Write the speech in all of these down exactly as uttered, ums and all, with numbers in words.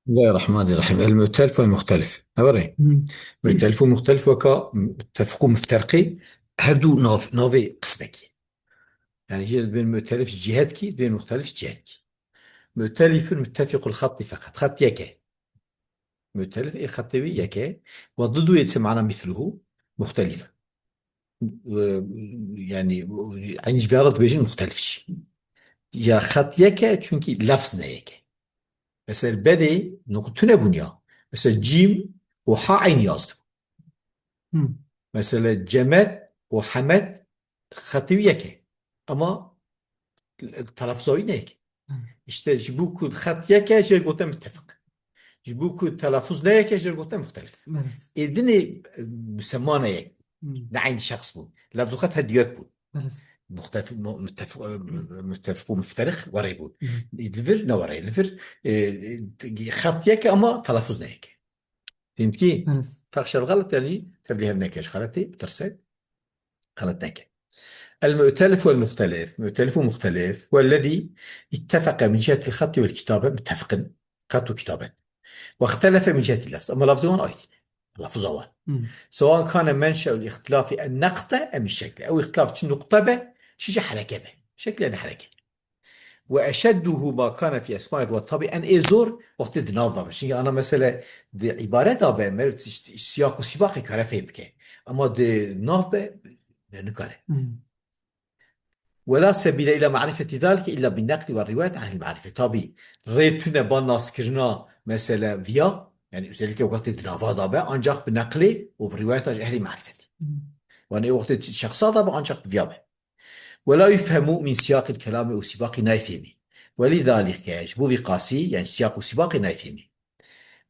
بسم الله الرحمن الرحيم. المؤتلف والمختلف. Heverê. Hmm. Mu'telif û muxtelif weka muttefik û mufterqî her du nav, navê qismekî. Yani jî dibên mu'telif cihetkî, dibên muxtelif cihetkî. Mu'telifun muttefiqul xatti feqet. Xet yeke. Mu'telif ê xetê wî yeke. Ve didu yê dise mana misluhu muxtelif. Ee, yani, encî vê re dibêjin muxtelif jî. Ya xet yeke, çünkü lafz ne yeke. Mesela bedê nuqtune bûn ya. Mesela cîm û ha eyn yazdibû. Hmm. Mesela cemet û hemet xetê wî yeke. Ama telaffuza wî ne yek. Hı. İşte ji bo ku xet yek e, jê gote muttefik. Ji bo ku telaffuz ne yek e, jê gote muxtelif. Evet. Ê dinê, e, musemma ne yek. Hı. Ne eynî şexs bûn. Lefz û xet her du yek bûn. Evet. Muxtef-, mu-, muttefik, e, muttefik û mufterix werê bûn. Hı. Li vir ne werê. Li vir, e, e, xet yek e ama telaffuz ne yek e. Fehmtî? Evet. Fexşel xelet, yani tevlî hev neke, ji xeletê bitirse, xelet neke. El mu'telif wel muxtelif, mu'telif û muxtelif, wellezî ittefeqe min cihetil xetti wel kitabe, muttefik in, xet û kitabet. Ve ixtelefe min cihetil lefz, ama lafzê wan ayrı. Lafza wan. Hmm. Sewan kane menşeul ihtilafi en neqte em şekle. Ew ihtilaf çi nuqte be, çi jî hereke be. Şekle ne hereke. Ve eşedduhu ma kane fî esmaî ruwat. Tabî en ê zor wextê di nav de be. Çimkî ana mesele di îbaret de be, meriv tişt-, siyaq û sîbaqê kare fêm bike. Ama di nav be, ne nikare. Hmm. Ve la sebîle îla marîfetî zalike îla bin neqlî ve rîwayet ehlî marîfet. Tabî rê tune ba naskirina mesele viya, yani özellikle wextê di nava de be, ancak bi neqlê û bi rîwayeta ji ehlî marîfetî. Hmm. Wan ê wextê şexsa de be, ancak bi viya be. Ve la yufhemu min siyaqil kelamî û sibaqî nayfhemî. Welîdalike, ji bo vî qasî, yani siyaq û sibaqê nayfhemî.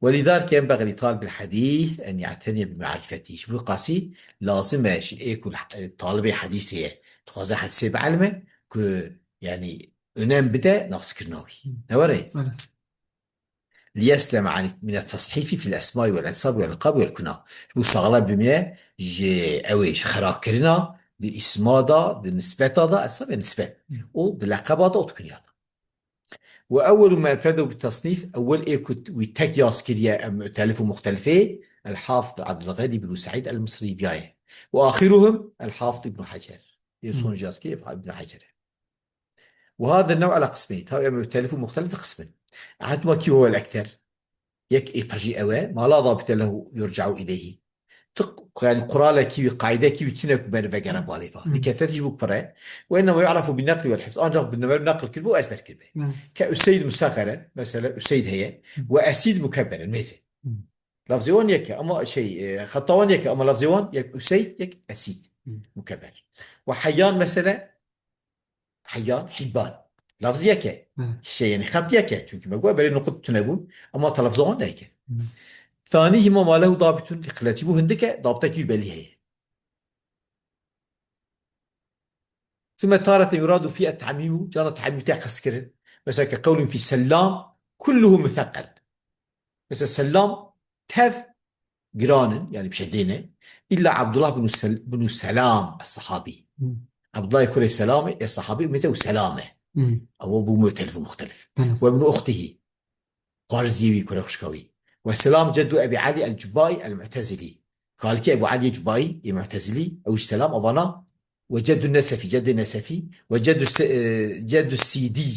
Welîdalike yenbeği li talibil hadîs en ye'teniye bi marîfetî. Ji bo qasî lazim e ji ê ku, e, talibê hadîsê ye, dixwaze hadîsê bielime, ku yani önem bide naskirina wî. Hmm. Ne were? Evet. Liyesleme ani mine tashîfî fil esmai wel ensab wel elqab wel kuna. Ji bo saxlem bimîne ji ew ê ji xerakirina di îsma de, di nisbeta de, ensab ya nisbet. Hı. Û di leqeba de û di kunya de. Ve ewwelu me enfredehu bi tasnîf, ewwel ê ku t-, wî tek yaz kiriye em mu'telif û muxtelifê, El Hafid Abdulganî bin Seîd El Misrî viya ye. Ve axiruhum El Hafid Îbn Hecer. Ê Hı. son yaz kiriye Îbn Hecer e. Ve hada new ala qismeyni. Tabi em mu'telif û muxtelif qismin. Ehduma kî huwel ekser. Yek ê pejî ew e. Ma la dabite lehu yurca'u ileyhi. Tu, yani quralekî wî, qaîdekî wî tune ku beri vegere balê va. Hı. Li kefet ji bo pir e. Ve innema yu'refu bin neqli wel hifz. Ancak bi newer neql kiribû û ezber kiribû. Hı. Ke Useyd musaxeren, mesela Useyd heye. Hı. Ve Esîd mukebber e, mêze. Hı. Lafzê wan yek e ama şey, e, xeta wan yek e ama lafzê wan yek Useyd, yek Esîd. Hı. Mukebber. Ve Heyyan mesele Heyyan, Hibban. Lafz yek e. Evet. Şey, yani xet yek e. Çünkü me got berê nuqut tune bûn. Ama telaffuza wan ne yek e. Hı. Thanîhima ma lehu dabitun li qillet. Ji bo hindik e, dabtekî wî belî heye. Thumme tareten yuradu fî et-ta'mîmu, cana ta'mîm te qestkirin. Mesela ke qewlun fî Sellam, kulluhu mutheqqel. Mesela Sellam tev giran in, yani bi şeddê ne. Îlla Abdullah bin Sel-, bin Selam es-Sahabî. Hı. Abdullah kurê Selamê, es-Sahabî, mêze û Selam e. Hı. Ew bû mu'telif û muxtelif. Evet. Ve bin uxtihi. Qarziyê wî, kurê xwişka wî. Ve Selam ceddu Ebî Elî el-Cubaî el-Mu'tezilî. Kalkê Ebû Elî Cubaî, ê Mu'tezilî, ew ji Selam avana. Ve ceddu Nesefî, ceddê Nesefî. Ve ceddu Se-, e, ceddu Sîdî.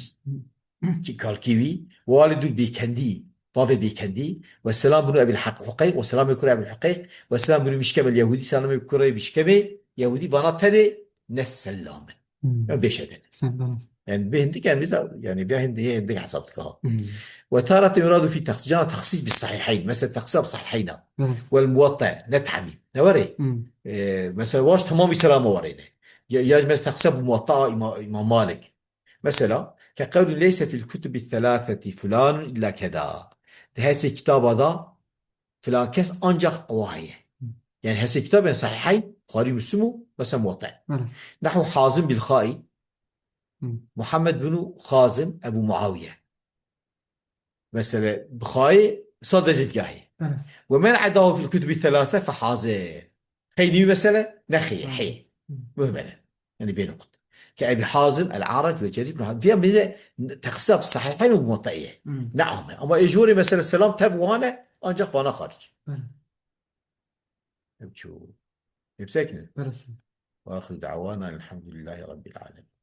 Çi kalkî wî, Walidul Bêkendî, bavê Bêkendî, ve Selam bin Ebil Heq-, Huqeyq, ve Selamê kurê Ebil Huqeyq, ve Selam bin Mişkem el Yehudî, Selamê kurê Mişkemê Yehudî, vana tenê ne Sellam in. Hmm. Ya bêşedin. Sellam. Yani bê hindik yani biz, yani vê hindi, hê hindik hesap dike ha. Hmm. Ve tareten yuradu fî texsîs, cana texsîs bi sahiheyn. Mesela texsîs bi sahiheyna. Evet. Vel muwatta, ne tamîm. Ne were? Hmm. Ee, mesela vaş tamamî Selama were ne. Ya, ya mesela texsîs bi muwatta İma-, İmam Malik. Mesela, ke qewlun leyse fil kutubi selâseti fulanun illa keda. Di hesê kitaba da filan kes ancak ewa heye. Yani hesê kitabên sahiheyn, Buxarî, Muslim û mesela Muwatta. Evet. Nehu Hazim bil Xaî, Hı. Muhammed bin Xazim Ebu Muawiye. Mesela, bi Xayê sadece viyahê. Evet. Ve men edahu fil kutubi selâse fe hazir. Xeynî mesele, ne xeyê, Hı. heyê. Hı. Muhmele. Yani bê nuqut. Ke Ebî Hazim, El-A'rac ve Cerir bin Hazim. Diya bize texsab sahiheyn û muwatta'yê. Hmm. Ne ame. Ama ê jorê mesela selam tev wane, ancak vana xaric. Evet. Ev çû. Hepsekine. Berasın. Ve ahiru da'wana elhamdülillahi rabbil alemin.